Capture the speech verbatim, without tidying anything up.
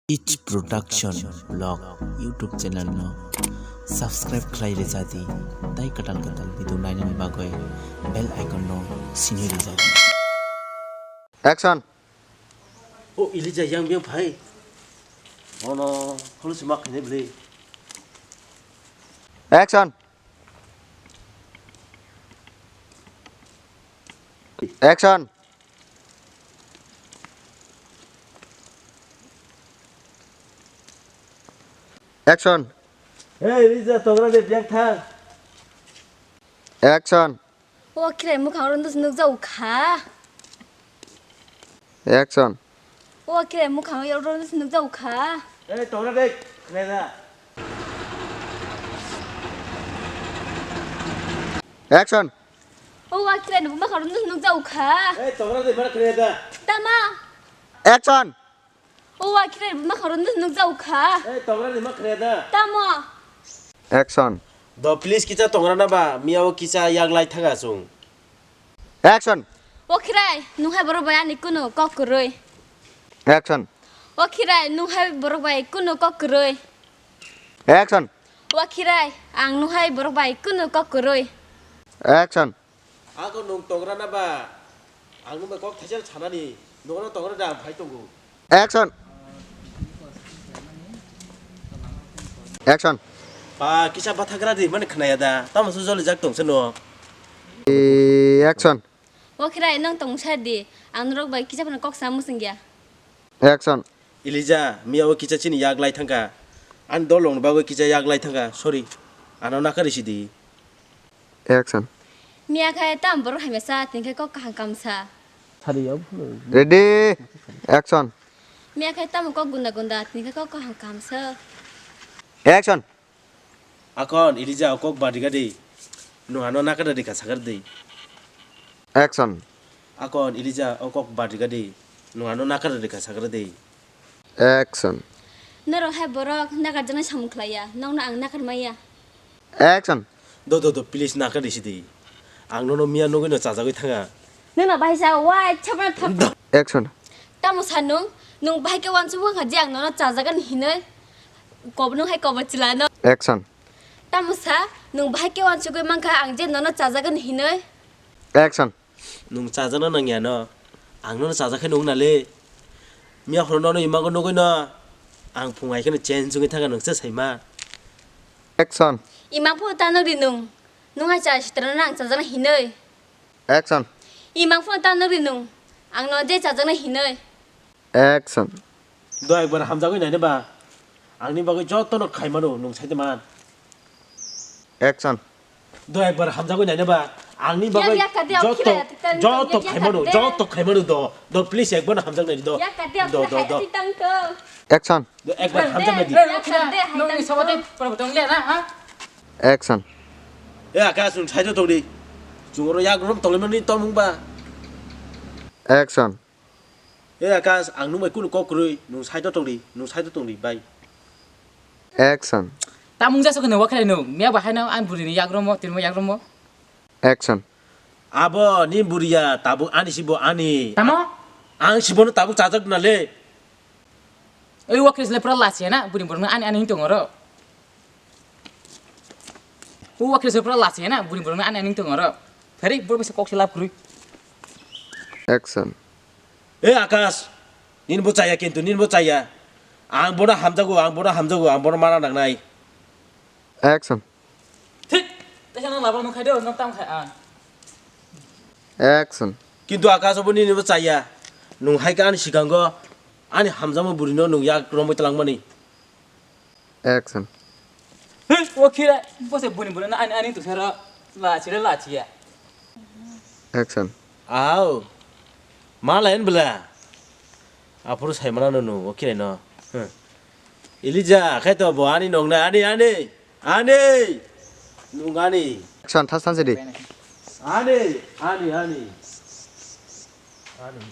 It Production Vlog YouTube channel no subscribe khlai rwjadi, tai kwtal kwtal video nainani bagwi bell icon no sinui rwjadi. Action. O Elijah yang biang phai. Ono, holo si mak khainai bwlwi. Action. Action. Action. Hey, Elijah, tongra de biang thang. Action. O khirai mukhang oro nukjak kha. Action. O khirai mukhang oro nukjak kha. Hey, tongra de, khnaida. Action. O wa khirai ni buma kharo nukjak kha. Hey, tongra de, mana khnaida. Tama. Action. O wa khirai ni buma kharo nukjak kha. Hey, tongra de, mana khnaida. Tamo. Action. Do please kisa tongra na ba, miya o kisa yak lai thaga sung. Action. O khirai, nung hai borok bai ani kunu kok kwrwi. Action. O khirai, nung hai borok bai kunu kok kwrwi. Action. O khirai, ang nung hai borok bai kunu kok kwrwi. Action. Ako nung tongra na ba, ang nung bai kok thaisa sanani, nung no tongra da ang phai tongo. Action. Action. Ba, kisa bathagra di, mani khnaya da. Tamo su joli jak tong seno. E, action. O khirai, nung tong sa di. Ang norok bai kisa phano kok sa musung ya. Action. Elijah, miya o kisa chini yak lai thangka. Ani dolong bagwi kisa yak lai thangka. Sorry. Ano nakari sidi. Action. Miya khai tam borok hamya sa, tin khai kok kaham kam sa. Ready? Action. Miya khai tamo kok gunda gunda, tin khai kok kaham kam sa. Action. Akon, Elijah, o kok bariga di. Nung ano nakara di ka sakar di. Action. Akon, Elijah, o kok bariga di. Nung ano nakara di ka sakar di. Action. Norok hai borok nakar jana samung khlaiya, nokno ang nakar maya. Action. Do, do, do, please nakar di sidi. Ang nono miya nugwi no chajagwi thanga. Nuna bahai sa, wai, chapra thap. Action. Tamo sa nung, nung bahai ke wansuk wngkha je ang nono chajagan hinoi. Kob nung hai kobo chilano. Action. Tamo sa, nung bahai ke wansugwi mankha ang je nono chajagan hinoi. Action. Nung chajakna nang ya no? Ang nono chajak khe nung na le. Miya horo nono imago nugwi no. Ang phung hai kheno change wngwi thangkha nung se saima. Action. Imang pho ta nugri nung. Nung hai cha sitra no ang chajakna hinoi. Action. Imang pho ta nugri nung. Ang no je chajakna hinoi. Action. Do ekbar hamjagwi naina ba. Angni bagwi jotono khaimano nwng saide man. Action. Do ekbar hamjagwi naina ba. Angni bagwi joto, joto khaimano, joto khaimano do. Do please ekbar hamjak nai do. Do, do, do. Action. Do ekbar hamjak nai di. Action. E Akash, nwng saide tongdi. Chwng oro yak rom tonglaimani tongmung ba. Action. E Akash, ang nwng bai kunu kok kwrwi, nwng side o tongdi, nwng side o tongdi, bai. Action. Tamung jasa khe nwng wakhai nwng, miya bahai no ani buri ni yagromo, tinmo yagromo. Action. Abo ni buriya tabuk ani sibo ani. Tamo? Ang sibono tabuk chajak na le. Oi wakhai le pura lachia na, buri borno ani ani tongoro. O wakhai se pura lachia na, buri borok ani ani tong oro. Pheri borok bisa kok se lab kwrwi. Action. E Akash, nini bo chaya kintu, nini bo chaya. Ang bono hamjago, ang bono hamjago, ang bono mana nangnai. Action. Thik, tesa nang labo nung khai do, nung tam khai ang. Action. Kintu Akash obo nini bo chaya. Nung hai khe ani sikango ani hamjakma buri no nung yak romwi twlangmani. Action. He, o khira, bose buni buni na ani ani tu sero la chira la chiya. Action. Au. Malayan bela. Apuru sai mana no no, o khira no. Huh. Elija, khai to bo ani nong na, ani, ani. Ani. Nung ani. Action, thas thas di. Ani, ani, ani. Ani.